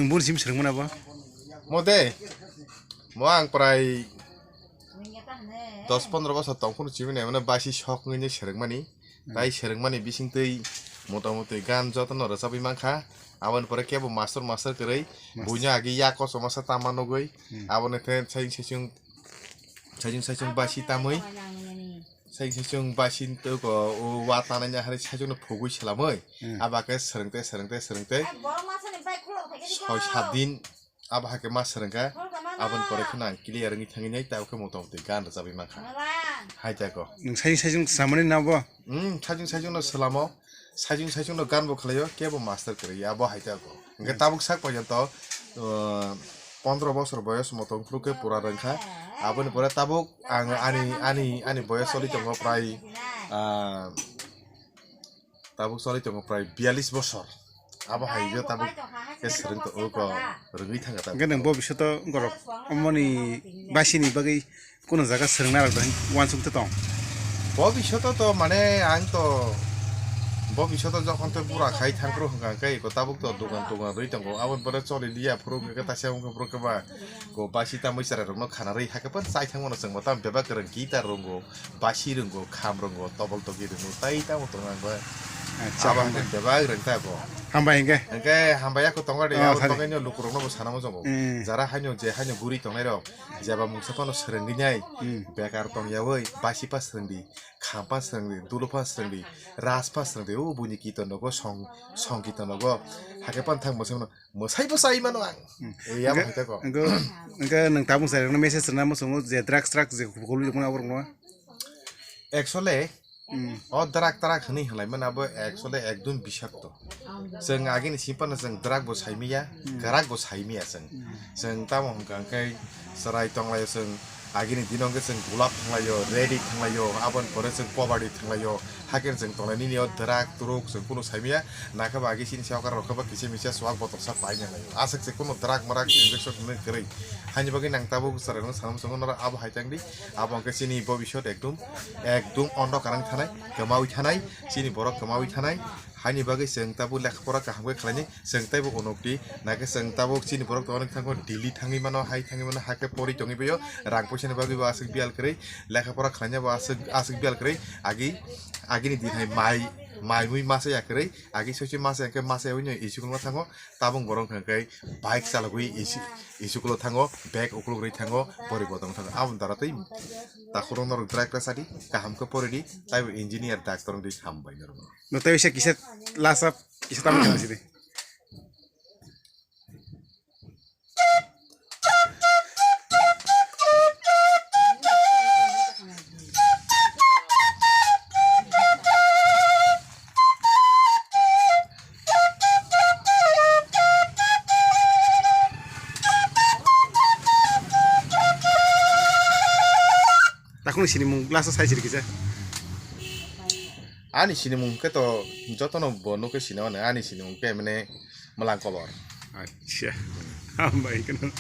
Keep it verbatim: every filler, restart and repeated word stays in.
Bun sim swrwngmani abo? Mo de, mo ang prai dos pondro bosor tong phuru chimini, mane baisi sok wngwi swrwngmani. Tai swrwngmani bisingtwi motamuti gan jotono rwchabwi mankha. Aboni pore kebo master master kwrwi, buino agi yak koso masa tama nugwi. Aboni khe saichung saichung, saichung saichung baisi tamwi. Saichung saichung baisi toko o wa tanai nahari saichungno phugwi swlamwi. Aba khe swrwngtwi swrwngtwi swrwngtwi soi sat din. Abo hai khe ma swrwngkha, aboni pore kheno ang clear wngwi thangwi nai, tabuk khe motamuti gan rwchabwi mankha. Hai tako. Nwng saichung saichung samani na bo? Hmm, saichung saichungno swlamo, saichung saichungno gan bo khlaio, kebo master kwrwi, abo hai tako. Hwnkhe tabuk sak porjonto, uh, pondro bosor boyos motom phuru khe pura rwngkha. Aboni pore tabuk ang ani, ani, ani boyos choli tongo prai, ah, Tabuk choli tongo prai biyalish bosor. Abo hai je tabuk khe swrwng to-, o ko rwngwi thangkha tabuk. Hwnkhe nwng bobishoto wngkorok omoni basini bagwi kunu jaga swrwngna rok dai uansuk tong? Bobishoto to mane ang to bobishoto jokhon to bura khai thangphuru hwnkha khe eko tabuk to dogan togan rwi tongo. Aboni pore choli liya phuru hwnkhe taisa wngkha phuru khe ba ko basi tamwi chwrai rokno khana rwi hakhe phan chai thangmano chwngbo tam bebak kwrwng guitar rwngo. Basi rwngo, kham rwngo, tobol togi rwngo, tai tamo tongo ang ba. Acha, abo hambai. Hwnkhe bebak rwng ta bo. Hambai hwnkhe. Hwnkhe hambai ya ko tongo de, oh, abo thani. Tongo ni lukurokno bo sana muchungo. Hmm. Jara haino je haino guri tongnai rok, jeba mungsa phano swrwngwi nai, hmm, bekar tong yawi, basi pa swrwngdi, kham pa swrwngdi, dulu pa swrwngdi, ras pa swrwngdi, o buini kito nogo song, song kito nogo, hakhe pan thang mwsai mano. Mwsai bwsai mano ang. Hmm. Ei, abo hwnkhe, hai tako. Hwnkhe, hwnkhe nwng tabuk chwrairokno message rwna muchungo je drugs, drugs je kubui kubui tongmani aborokno? Actually, hmm, o drug, drug hwnwi hwnlaimani abo actually ekdum bisakto. Chwng agini simpano chwng drug bo saimiya, hmm, kwrak bo saimiya chwng. Hmm. Chwng tamo hwnkha hwnkhe chwrai tonglaio chwng. Agini dino hwnkhe chwng gulap thanglaio, ready thanglaio, aboni pore chwng poverty thanglaio, hakhe chwng tonglai nini o drug, drug chwng kunu saimaya, naikhe bo agi chini sokar rok khe bo kisa misa swak botol sa pai nanglaio. Aswk se kunu drug mrak injection hinwi kwrwi. Haini bagwi nang tabuk chwrairokno sana muchungo norok abo hai tangdi, abo hwnkhe chini bobisot ekdum, ekdum ondokar wng thanai, kwmawi thanai, chini borok kwmawi thanai. Haini bagwi chwng tabuk lekha pora kaham khe khlainai, chwng teibo unukdi, naikhe chwng tabuk chini borok tongmani thangkhe Delhi thangwi mano, hai thangwi mano, hakhe pori tongwi baio, rang poisani bagwi bo aswk biyal kwrwi, lekha pora khlaina bo aswk, aswk biyal kwrwi, agi, agini din hai mai, mai mui masa ya kwrwi, agi soichwi masa ya khe masa ya wino school ma thango, tabuk borok hwnkhe bike chalogwi school o thango, bag ukuluk rwi thango, pori bo tongwi thango, aboni dara tei takhurok norok drive khe sadi, kaham khe poridi, taibo engineer, doctor wngdi, hambai norok. No tei bisa kisa last up kisa tamo kisa sidi. Takhuk ni sinimung last o sai siri kisa. Ani sinimung khe to jotono bo nukhe sini mano, ani sinimung khe mane Mwlang Kobor. Acha. Hambai kheno.